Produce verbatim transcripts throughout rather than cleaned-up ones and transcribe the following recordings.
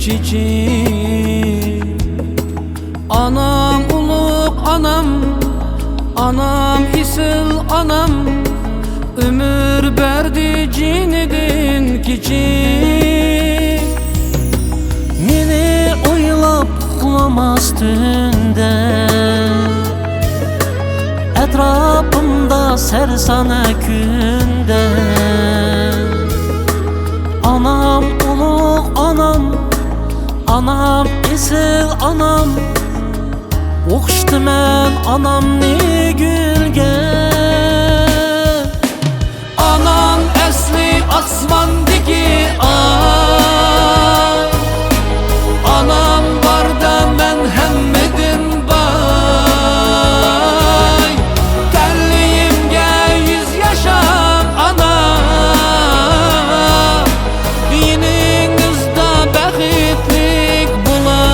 چېچىپ. ئانام ئۇلۇغ ئانام، ئانام ئېسىل ئانام، ئۆمۈر بەردى جېنىدىن كېچىپ. مېنى ئويلاپ ئۇخلىماس تۈندە، ئەتراپىمدا سەرسانە كۈندە. ئانام ئۇلۇغ ئانام، ئانام ئېسىل ئانام، ئوخشىتىمەن ئانامنى گۈلگە. ئانام ئەسلى ئاسماندىكى ئاي، ئانام باردا مەن ھەممىدىن باي. تەلىيىمگە يۈز ياشاپ ئانا، يېنىڭىزدا بەختلىك بولاي.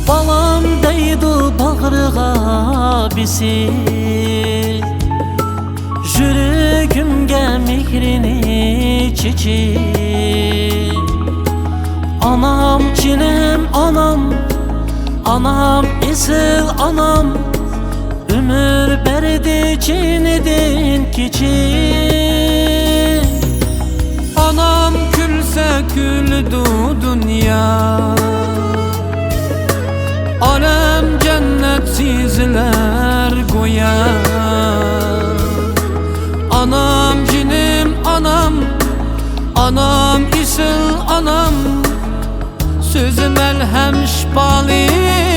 بالام دەيدۇ باغرىغا بېسىپ، يۈرىكىمگە مېھرىنى چېچىپ. ئانام جېنىم ئانام، ئانام ئېسىل ئانام، ئۆمۈر بەردى جېنىدىن كېچىپ. ئانام كۈلسە كۈلىدۇ دۇنيا، ئالەم جەننەت سېزىلەر گويا. ئانام جېنىم ئانام، ئانام ئېسىل ئانام، سۆزى مەلھەم شىپالىق.